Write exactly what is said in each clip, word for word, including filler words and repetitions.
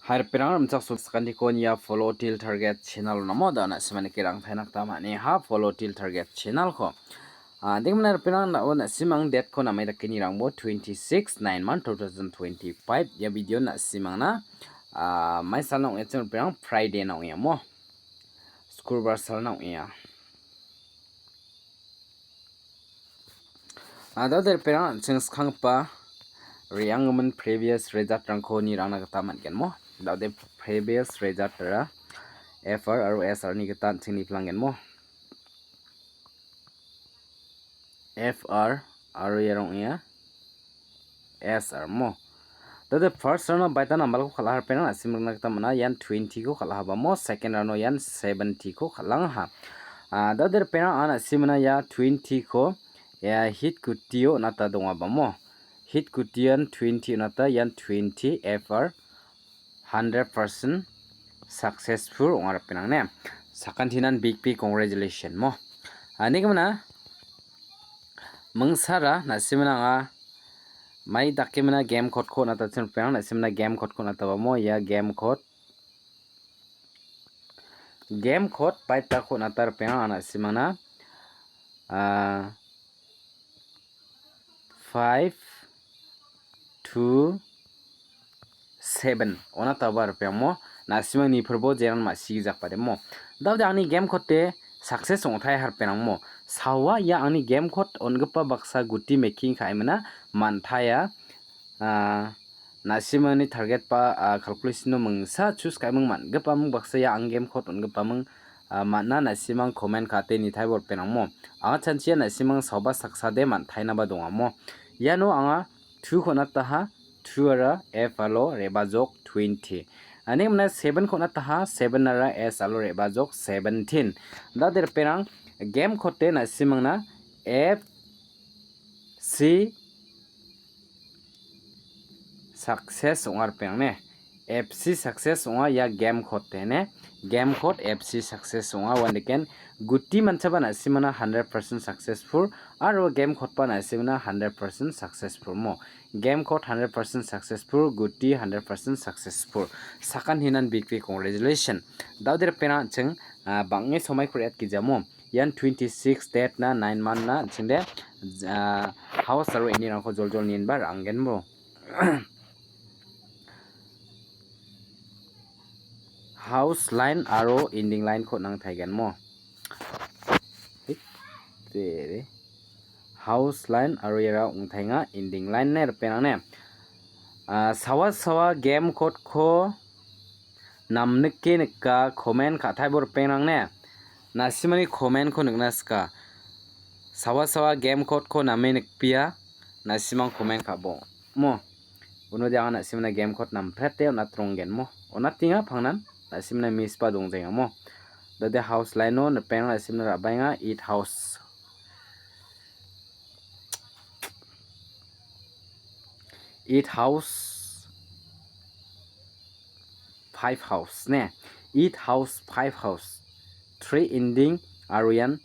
Hai, ripengrang, rimchaksoa sakantiko ia Follow Till Target channel-o namo da na·simani kerang taina gita man·e ha Follow Till Target channel-ko. Ah, dingmana ripengrang, na·o na·simang date-ko name dake nirangbo twenty-six nine month two thousand twenty-five. Ia video na·simangna, ah, mai salna ong·achim ripengrang, Friday-na ong·amo. Skurbar salna ong·enga. Ah, da·ode ripengrang, an·ching skanggipa re·anggimin previous result-rangko nirangna gita man·gen mo. Da·ode previous result-ara F R aro S R-ni gita an·ching nipilanggen mo. F R aro iarang ong·a S R mo. Da·ode first round-o baita number-ko kal·aha ripengrang, na·sim nikna gita man·a, ian twenty-ko kal·ahaba mo, second round-o ian seventy-ko kal·angaha. Ah, da·ode ripengrang, an·a na·simna ia twenty-ko, ia hit gutio on·ata dongaba mo. Hit gutian twenty on·ata, ian twenty F R hundred percent successful ong·a ripengrang ne. Sakantinan big big congratulation mo. Ah, nigmana mingsara na·simna anga mai dakemina game code-ko on·atachim ripengrang, na·simna game code-ko on·ataba mo, ia game code. Game code baitako on·ata ripengrang, an·a na·simangna, ah, five two seven on·ataba ripengrang mo, na·simang nipurbo jeran ma·sigijakba de mo. Da·ode angni game code-de success ong·tai ha ripengrang mo. Sawa ia angni game code on·gipa baksa guti making ka·emina man·taia. Ah, na·simangni target ba, ah, calculation-o mingsa choose ka·eming man·gipaming baksa ia ang game code on·gipaming, ah, man·a, na·simang comment ka·ate nitaibo ripengrang mo. Anga chanchia na·simang saoba saksade man·tainaba donga mo. Iano anga two-ko on·ataha, two-ara F R-o re·bajok twenty. Ani gimina seven-ko on·ataha, seven-ara S R-o re·bajok seventeen. Da·ode ripengrang game code-de na·simangna F C success ong·a ripengrang ne. F C success ong·a ia game code-de ne. Game code F C success ong·a, uandeken guti manchaba na·simana hundred percent successful, aro game code-ba na·simana hundred percent successful mo. Game code hundred percent successful, guti hundred percent successful. Sakantinan big big congratulation. Da·ode ripengrang an·ching, ah, bang·e somaiko re·atgijamo. Ian twenty-six date-na, nine month-na, an·chingde, ah, house aro ending-rangko joljol nienba ra·anggenbo. House line aro ending line-ko nangtaigenmo. House line aro iara ong·taenga ending line ne ripengrang ne. Ah, sawa sawa game code-ko namnike nika, comment ka·taibo ripengrang ne. Na·simani comment-ko nikna sika. Sawa sawa game code-ko name nikpia, na·simang comment ka·bo mo. Unode anga na·simna game code namprete on·atronggen mo. On·atenga pangnan, na·simna miss-ba dongjaenga mo. Da·ode house line-o ripengrang na·simna ra·baenga eight house. Eight house, five house ne. Eight house, five house, three ending, aro ian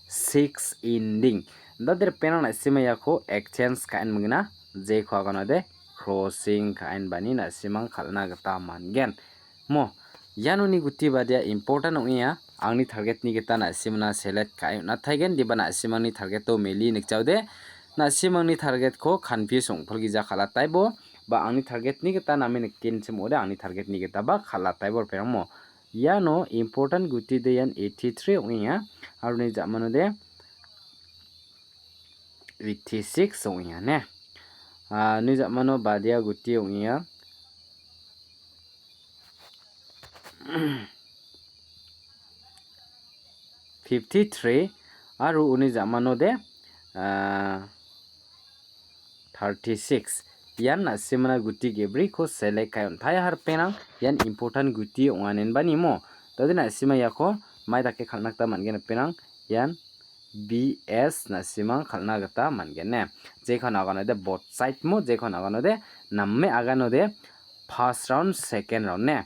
six ending. Da·ode ripengrang na·sima iako exchange ka·enmingna, jeko aganode crossing ka·enbani na·simang kal·na gita man·gen. Mo, ianoni guti badia important ong·enga. Angni target-ni gita na·simna select ka·e on·ataigen, diba na·simangni target-o meli nikjaode, na·simangni target-ko confuse ong·pilgija kal·ataibo, ba angni target-ni gita name nikenchim ong·ode, angni target-ni gitaba kal·ataibo ripengrang mo. Iano important guti de ian eighty-three ong·enga, aro uni ja·manode eighty-six ong·enga ne. Ah, uni ja·mano badia guti ong·enga. Fifty-three aro uni ja·manode, ah, thirty-six. Ian na·simana guti ge·briko select ka·e on·taia ripengrang. Ian important guti ong·a inenba nimo. Da·ode na·sima iako mai dake kal·na gita man·gen ripengrang. Ian B S na·simang kal·na gita man·gen ne. Jekon aganode both side mo, jekon aganode name aganode first round, second round ne.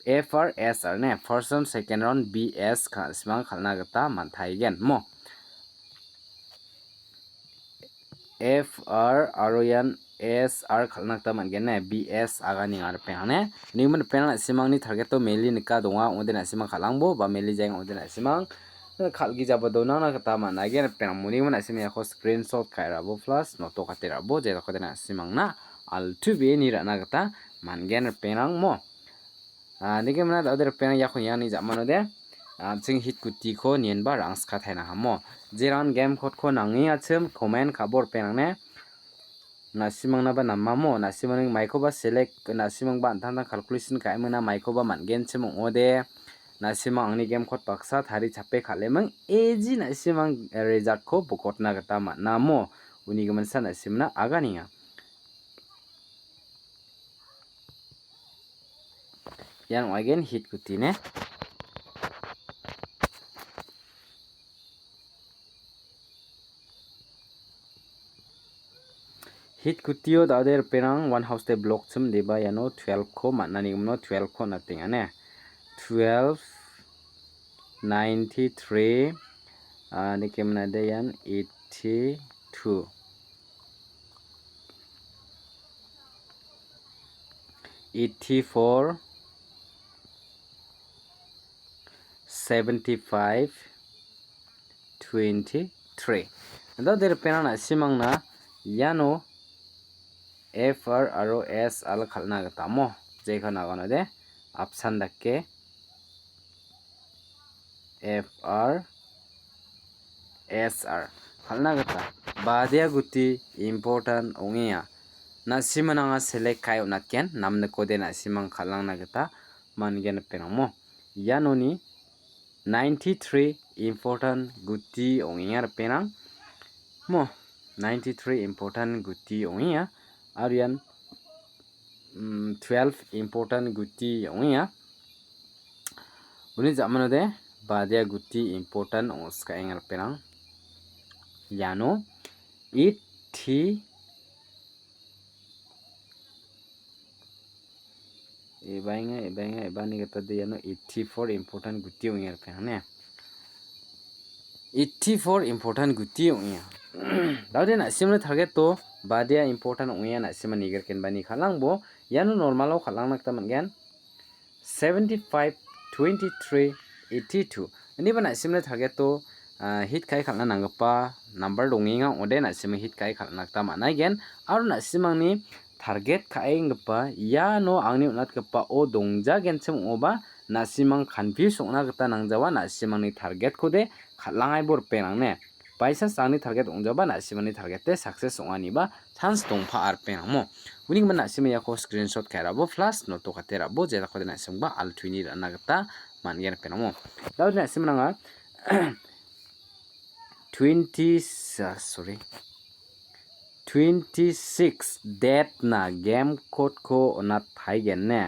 F R S R ne, first round, second round, B S ka na·simang kal·na gita man·taigen mo. F R aro ian S R kal·na gita man·gen ne, B S aganenga ripengrang ne. Unigimin ripengrang na·simangni target-o meli nika donga ong·ode na·simang kal·angbo ba meli jaenga ong·ode na·simang kal·gijaba donangna gita man·aigen ripengrang. Unigimin na·simang iako screenshot ka·e ra·bo plus note ka·e ra·bo, jedakode na·simangna altu be·e ni ra·na gita man·gen ripengrang mo. Ah, nike mana da·ode ripengrang iako niani ja·manode, ah, an·ching hit gutiko nienba rangska taina hamo. Jeran game code-ko nangengachim comment ka·bo ripengrang ne. Na·simangnaba namamo, na·simangni maikoba select, na·simangba an·tangtang calculation ka·emingna maikoba man·genchim ong·ode. Na·simang angni game code baksa tari chape kal·eming, eji na·simang result-ko bokotna gita man·amo. Uni giminsa na·simna aganenga. Ian ong·aigen hit guti ne. Hit gutio da·ode ripengrang one house de block chim deba iano twelve-ko man·a nigimno twelve-ko on·atenga ne. Twelve, ninety-three, ah, nike manade ian eighty-two. Eighty-four, seventy-five, twenty-three. Da·ode ripengrang na·simangna iano F R aro S R kal·na gita amo. Jekon aganode apsan dake F R, S R kal·na gita badia guti important ong·enga. Na·simang anga select ka·e on·atgen, namnikode na·simang kal·angna gita man·gen ripengrang mo. Ianoni ninety-three important guti ong·enga ripengrang mo. Ninety-three important guti ong·enga. Aro ian mm, twelve important guti ong·enga. Uni ja·manode badia guti important ong·skaenga ripengrang. Iano eighty, ebaenga, ebaenga, ebani gita de iano eighty-four important guti ong·enga ripengrang ne. Eighty-four important guti ong·enga. Da·ode na·simni target-o badia important ong·enga na·sima nigerkenbani kal·angbo iano normal-o kal·angna gita man·gen. Seventy-five, twenty-three, eighty-two. Indiba na·simni target-o, ah, hit ka·e kal·na nanggipa number dongenga ong·ode na·sima hit ka·e kal·na gita man·aigen. Aro na·simangni target ka·enggipa iano angni on·atgipao dongjagenchim ong·oba na·simang confuse ong·na gita nangjawa, na·simangni target-kode kal·angaibo ripengrang ne. By chance angni target ong·jaba na·simangni target-de success ong·aniba chance dongpa ripengrang mo. Uni gimin na·sima iako screenshot ka·e ra·bo plus note ka·e ra·bo, jedakode na·simangba altuini ra·na gita man·gen ripengrang mo. Da·ode na·simang anga twenty, ah, sorry, twenty-six date-na game code-ko on·ataigen ne.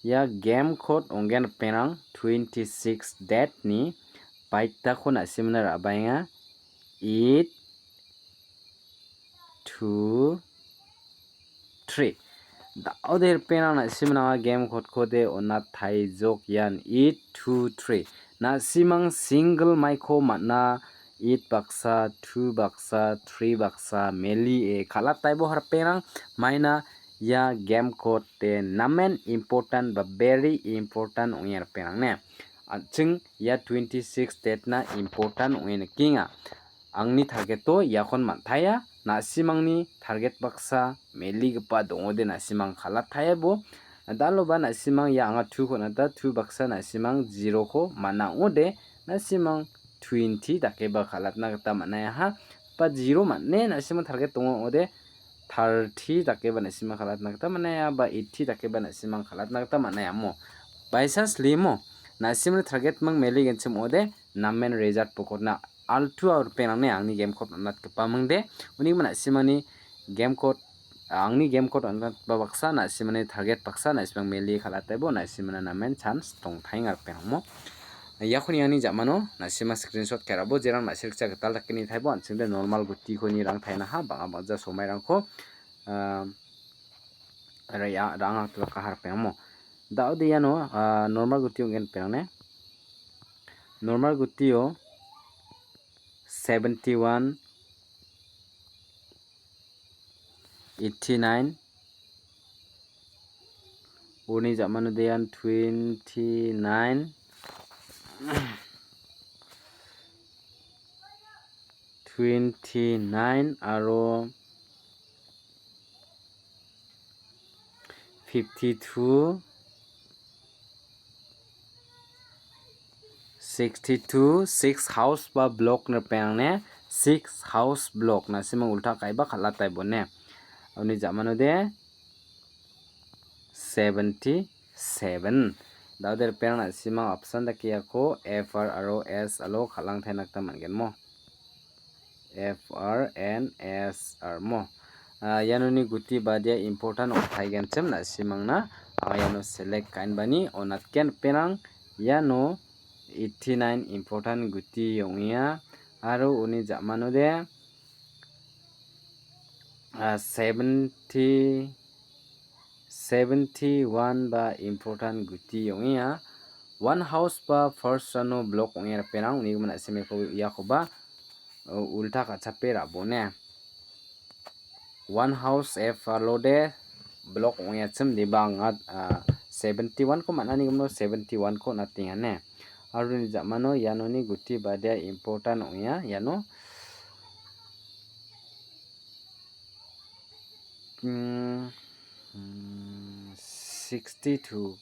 Ia game code ong·gen ripengrang twenty-six date-ni baitako na·simna ra·baenga. Eight, two, three. Da·ode ripengrang na·simna game code-kode on·ataijok ian eight two three. Na·simang single maiko man·a eight baksa, two baksa, three baksa, melie kal·ataibo ripengrang maina ia game code-de namen important ba very important ong·e ripengrang ne. An·ching ia twenty-six date-na important ong·e nikenga. Angni target-o iakon man·taia, na·simangni target baksa meligipa dongode na·simang kal·ataibo. Daloba na·simang ia anga two-ko on·ata, two baksa na·simang zero-ko man·a ong·ode, na·simang twenty dakeba kal·atna gita man·aiaha. Ba zero man·e na·simang target donga ong·ode, thirty dakeba na·simang kal·atna gita man·aia, ba eighty dakeba na·simang kal·atna gita man·aia mo. By chance limo, na·simangni target mang meligenchim ong·ode, namen result bokotna altu ripengrangni angni game code on·atgipa mingde. Uni gimin na·simangni game code, angni game code on·atgipa baksa, na·simangni target baksa, na·simang melie kal·ataibo, na·simangna namen chance dongtaenga ripengrang mo. Iako niani ja·mano, na·sima screenshot ka·e ra·bo, jerang na·sirikcha gital dake nitaibo, an·chingde normal gutiko nirang tainaha, bang·a bang·ja somairangko, ah, ra-, ra·angna gita dakaha ripengrang mo. Da·ode iano, ah, normal guti ong·gen ripengrang ne. Normal gutio seventy-one, eighty-nine, uni ja·manode ian twenty-nine, twenty-nine aro fifty-two, sixty-two, six house ba block ni ripengrang ne, six house block na·simang ulta ka·eba kal·ataibone. Uni ja·manode seventy-seven. Da·ode ripengrang na·simang apsan dake iako F R aro S alo kal·angtaina gita man·gen mo. F R and S R mo. Ah, ianoni guti badia important ong·taigenchim na·simangna anga iano select ka·enbani on·atgen ripengrang. Iano eighty-nine important guti ong·enga aro uni ja·manode, ah, seventy, seventy-one ba important guti ong·enga. One house ba first ano block ong·e ripengrang, unigimin na·simangko iakoba, uh, ulta ka·chape ra·bone. One house F R ode block ong·eachim diba anga, ah, seventy-one ko man·ani gimino seventy-one ko on·atenga ne. Aro uni ja·mano ianoni guti badia important ong·enga iano. Mm, mm, sixty-two.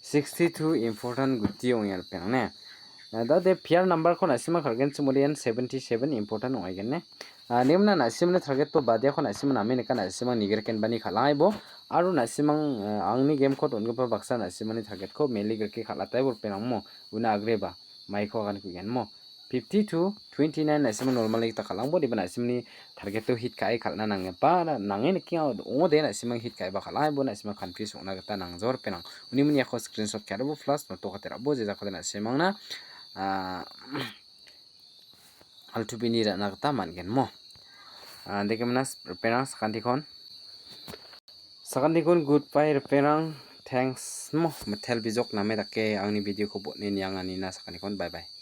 Sixty-two important guti ong·e ripengrang ne. Ah, da·ode pair number ko na·simang kal·genchim ode ian seventy-seven important ong·aigen ne. Ah, nemna na·simani target bo badiako na·simang name nika na·simang nigrikenbani kal·angaibo. Aro na·simang, ah, angni game ko on·gipa baksa na·simani target ko meli grike kal·ataibo ripengrang mo. Una agreba. Maiko agan ku·gen mo. Fifty-two, twenty-nine na·simang normally gita kal·angbo, diba na·simni target-o hit ka·e kal·na nanggipa, na-, nange nikenga ong·ode na·simang hit ka·eba kal·a, ibo na·simang confuse ong·na gita nangjor ripengrang. Uni mini iako screenshot ka·e rabo plus noto ka·e rabo, je jakode na·simangna, ah, altubi ni ra·na gita man·gen mo. Ah, deke mena ripengrang sakantikon. Sakantikon goodbye ripengrang. Thanks mo, mitel bijok name dake angni video-ko botni nianganina sakantikon. Bye bye.